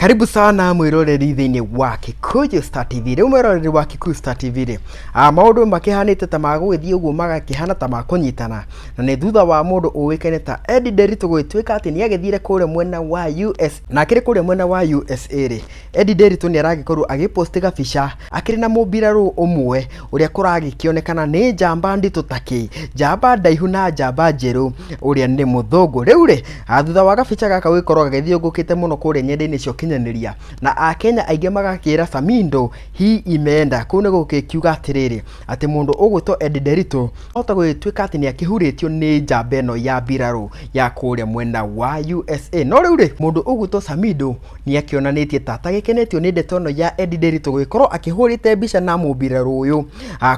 Karibu sana mwiroreri thĩinĩ wa Kikuyu Star TV. Rĩu mwiroreri wa Kikuyu Star TV rĩ, maũndũ makĩhanĩte ta magũgĩthiĩ ũguo magakĩhana ta makũnyitana, na nĩ thutha wa mũndũ ũĩkaine ta Eddie Nderitu gũgĩtuĩka atĩ nĩ agĩthiire kũrĩa mwena wa US, na akĩrĩ kũrĩa mwena wa USA rĩ, Eddie Nderitu nĩ aragĩkorwo agĩposti gabica akĩrĩ na mũmbirarũ ũmwe ũrĩa kũragĩkĩonekana nĩ njamba nditũ takĩ, njamba ndaihu na njamba njerũ ũrĩa nĩ mũthũngũ. Rĩu rĩ, thutha wa gabica gaka gũgĩkorwo gagĩthiũngũkĩte mũno kũrĩa nyenda-inĩ cia ũkinyanĩria, na akenya aingĩ magakĩra Samindo hii imeenda. Kũu nĩ gũgĩkiuga atĩrĩrĩ, atĩ mũndũ ũgwĩtwo Eddie Nderitu ahota gũgĩtuĩka atĩ nĩ akĩhurĩtio nĩ njamba ĩno ya mbirarũ ya kũrĩa mwena wa USA. No rĩu rĩ, mũndũ ũgwĩtwo Samindo nĩ akĩonanĩtie ta atagĩkenetio nĩ ndeto ĩno ya Eddie Nderitu gũgĩkorwo akĩhũrĩte mbica na mũmbirarũ ũyũ,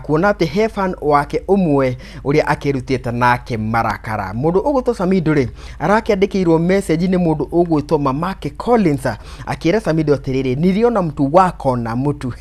kuona atĩ he fan wake ũmwe ũrĩa akĩrutĩte nake marakara. Mũndũ ũgwĩtwo Samindo rĩ, arakĩandĩkĩirwo message nĩ mũndũ ũgwĩtwo Mamake Collins akĩra Samindo atĩrĩrĩ, niliona mtu wako na mtu.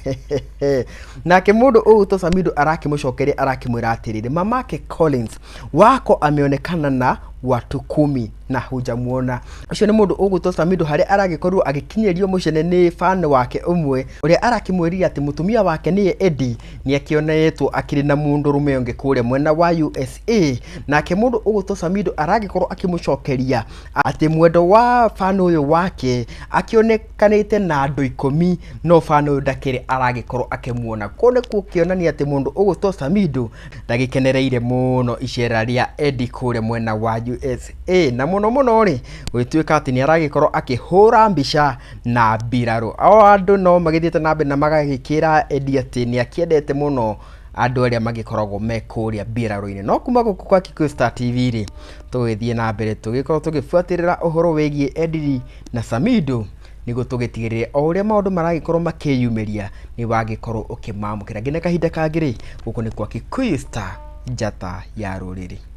Nake mũndũ ũgwĩtwo Samindo arakĩmũcokeria arakĩmwĩra atĩrĩrĩ, Mamake Collins wako ameonekana na watu kumi na hujamuona. Ũcio nĩ mũndũ ũgwĩtwo Samido harĩa aragĩkorirwo agĩkinyĩrio mũcene nĩ fan wake ũmwe ũrĩa arakĩmwĩrire atĩ mũtumia wake nĩye Eddie nĩ akĩonetwo akĩrĩ na mũndũrũme ũngĩ kũrĩa mwena wa USA. Nake mũndũ ũgwĩtwo Samido aragĩkorwo akĩmũcokeria atĩ mwendo wa fan ũyũ wake akĩonekanĩte na andũ 10 no fan ũyũ ndakĩrĩ aragĩkorwo akĩmuona. Kũu nĩ gũkĩonania atĩ mũndũ ũgwĩtwo Samido ndagĩkenereire mũno icera rĩa Eddie kũrĩa mwena wa USA, na mũno mũno rĩ gũgĩtuĩka atĩ nĩ aragĩkorwo akĩhũra mbica na mbirarũ. O andũ no magĩthiĩte na mbere na magagĩkĩra Eddie atĩ nĩ akĩendete mũno andũ arĩa magĩkoragwo me kũrĩa mbirarũ-inĩ. No kuma gũkũ kwa Kikuyu Star TV rĩ, tũgĩthiĩ na mbere tũgĩkorwo tũgĩbuatĩrĩra ũhoro wĩgiĩ Eddie na Samido nĩguo tũgĩtigĩrĩre o ũrĩa maũndũ maragĩkorwo makĩyumĩria nĩ wagĩkorwo ũkĩmamũkĩra. Nginya kahinda kangĩ rĩ, gũkũ nĩ kwa Kikuyu Star, njata ya rũrĩrĩ.